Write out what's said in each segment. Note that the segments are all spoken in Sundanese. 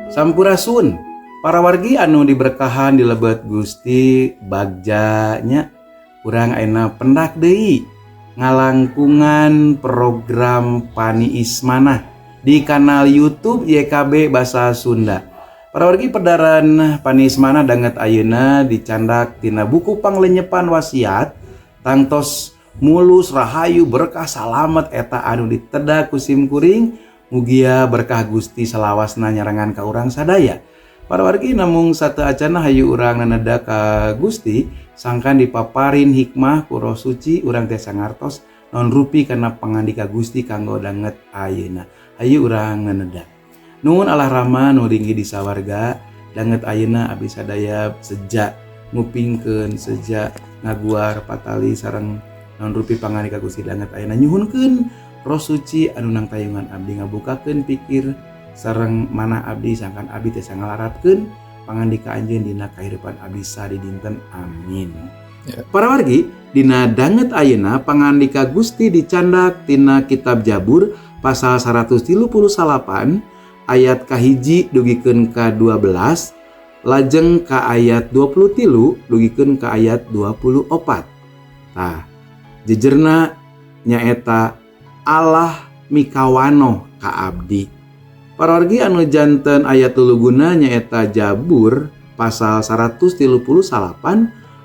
Sampurasun, para wargi anu diberkahan di lebet Gusti. Bagja nya, urang ayeuna pendak deui ngalangkungan program Paniis Manah di kanal YouTube YKB Bahasa Sunda. Para wargi, pedaran Paniis Manah danget ayeuna dicandak tina buku Panglenyepan Wasiat. Tangtos mulus, rahayu, berkah, salamet eta anu diteda ku sim kuring. Mugia berkah Gusti salawasna nyarengan ka urang sadaya. Para wargi, namung sateuacana, hayu urang naneda ka Gusti sangkan dipaparin hikmah ku Roh Suci, urang tiasa ngartos naon rupi kana pangandika Gusti kanggo danget ayeuna. Hayu urang naneda. Nuhun, Allah Rama nu ringgi di sawarga, danget ayeuna abdi sadaya seja ngupingkeun, seja ngaguar patali sareng naon rupi pangandika Gusti danget ayeuna. Nyuhunkeun Roh Suci anu nangtayungan abdi ngabukakeun pikir sareng manah abdi sangkan abdi tiasa ngalarapkeun pangandika anjeun dina kahirupan abdi sadidinten. Amin. Ya. Para wargi, dina danget ayeuna pangandika Gusti dicandak tina kitab Jabur pasal 138 ayat kahiji dugikeun ka 12, lajeng ka ayat 23 dugikeun ka ayat 24. Tah, jejerna nyaeta Allah mikawanoh ka abdi. Para wargi, anu janten ayat tuluguna nyaeta Jabur pasal 138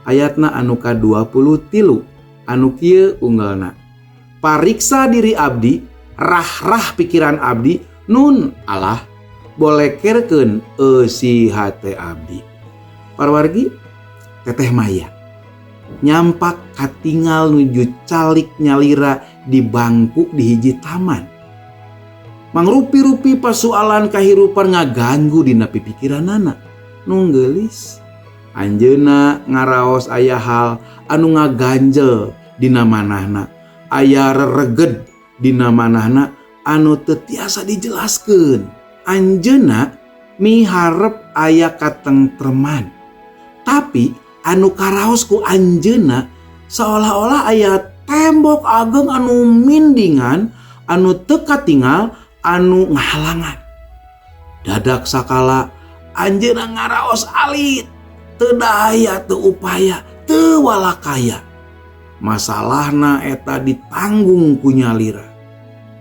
ayatna anu ka 23, anu kieu unggelna: "Pariksa diri abdi, rah-rah pikiran abdi, nun Allah, bolekerkeun eusi hate abdi." Para wargi, Teteh Maya nyampak katingal nuju calik nyalira di bangku di hiji taman. Mangrupi-rupi pasualan kahirupan ngaganggu dina pipikiranana nu geulis. Anjeunna ngaraos aya hal anu ngaganjel dina manahna, aya rereged dina manahna anu teu tiasa dijelaskeun. Anjeunna miharep aya katengtreman, tapi anu karaos ku anjeunna seolah-olah aya tembok ageng anu mindingan, anu teu katingal, anu ngahalangan. Dadak sakala anjeunna ngaraos alit, teu daya, teu upaya, teu walakaya. Masalahna eta ditanggung ku nyalira.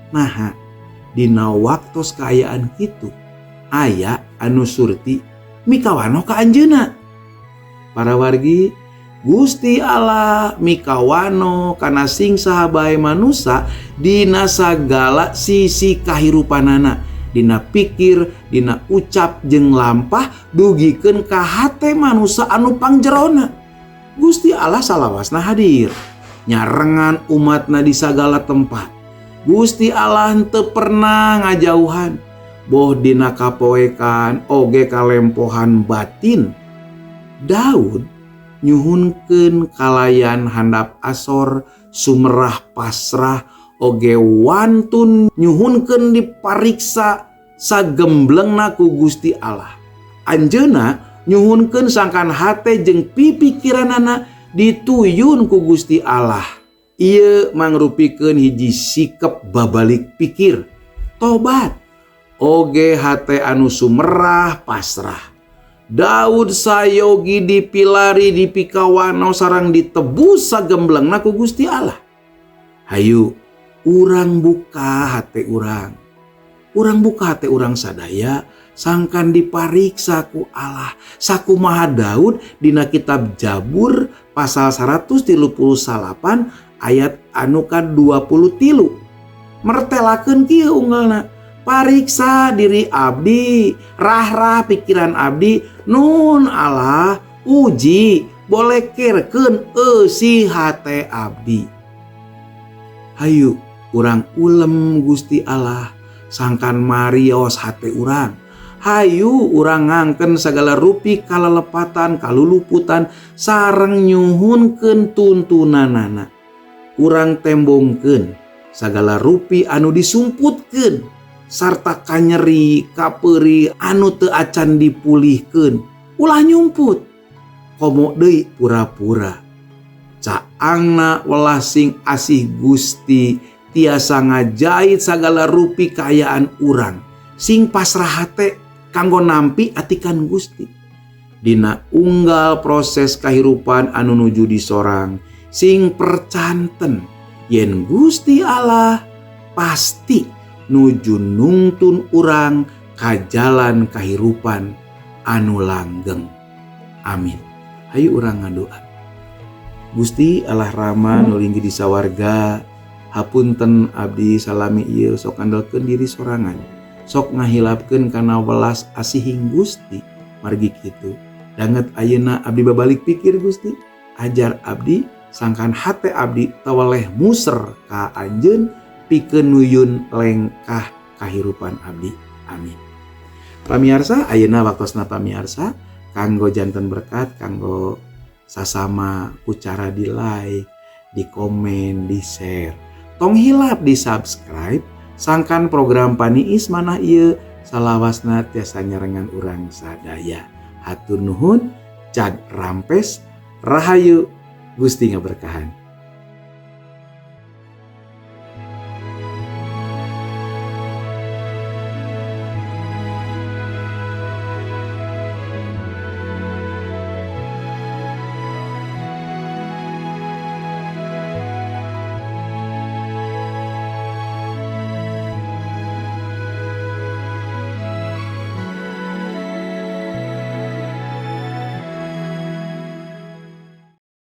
Nah, dina waktos kaayaan kitu aya anu surti mikawanoh ka anjeunna. Para wargi, Gusti Allah mikawanoh kana sing saha bae manusa dina sagala sisi kahirupanana, dina pikir, dina ucap jeung lampah, dugikeun ka hate manusa anu pangjerona. Gusti Allah salawasna hadir nyarengan umatna di sagala tempat. Gusti Allah henteu pernah ngajauhan, boh dina kapoekan oge kalempohan batin. Daud nyuhunkeun kalayan handap asor, sumerah pasrah, oge wantun nyuhunkeun dipariksa sagemblengna ku Gusti Allah. Anjeunna nyuhunkeun sangkan hate jeung pipikiranana dituyun ku Gusti Allah. Ieu mangrupikeun hiji sikep babalik pikir, tobat, oge hate anu sumerah pasrah. Daud sayogi dipilari, dipikawanoh sareng ditebus sagemblengna ku Gusti Allah. Hayu urang buka hate urang. Urang buka hate urang sadaya sangkan dipariksa ku Allah. Sakumaha Daud dina kitab Jabur pasal 138 ayat anu ka 23. Mertelakeun kieu unggelna: "Pariksa diri abdi, rah-rah pikiran abdi, nun Allah, uji, bolekerkeun eusi hate abdi." Hayu urang ulem Gusti Allah sangkan marios hate urang. Hayu urang ngangken sagala rupi kalelepatan, kaluluputan, sareng nyuhunkeun tuntunanana. Urang tembongkeun sagala rupi anu disumputkeun sarta kanyeri kaperi anu teu acan dipulihkeun. Ulah nyumput, komo deui pura-pura. Caangna welas sing asih Gusti tiasa ngajait sagala rupi kaayaan urang. Sing pasrah hate. Kanggo nampi atikan Gusti. Dina unggal proses kahirupan anu nuju disorang, sing percanten yen Gusti Allah pasti nuju nungtun urang ka jalan kahirupan anu langgeng. Amin. Hayu urang ngadoa. Gusti Allah Rama nu linggih di sawarga, hapunten abdi salami ieu sok ngandalkeun diri sorangan, sok ngahilapkeun kana welas asihing Gusti. Margi kitu danget ayeuna abdi babalik pikir. Gusti, ajar abdi sangkan hate abdi tawaleh muser ka anjeun pikeun nuyun lengkah kahirupan abdi. Amin. Pamiarsa, ayeuna waktosna pamiarsa kanggo janten berkat kanggo sasama ku cara di like, di komen, di share. Tong hilap di subscribe sangkan program Paniis Manah ieu salawasna tiasa nyarengan urang sadaya. Hatur nuhun, jag rampes, rahayu, Gusti ngaberkahan.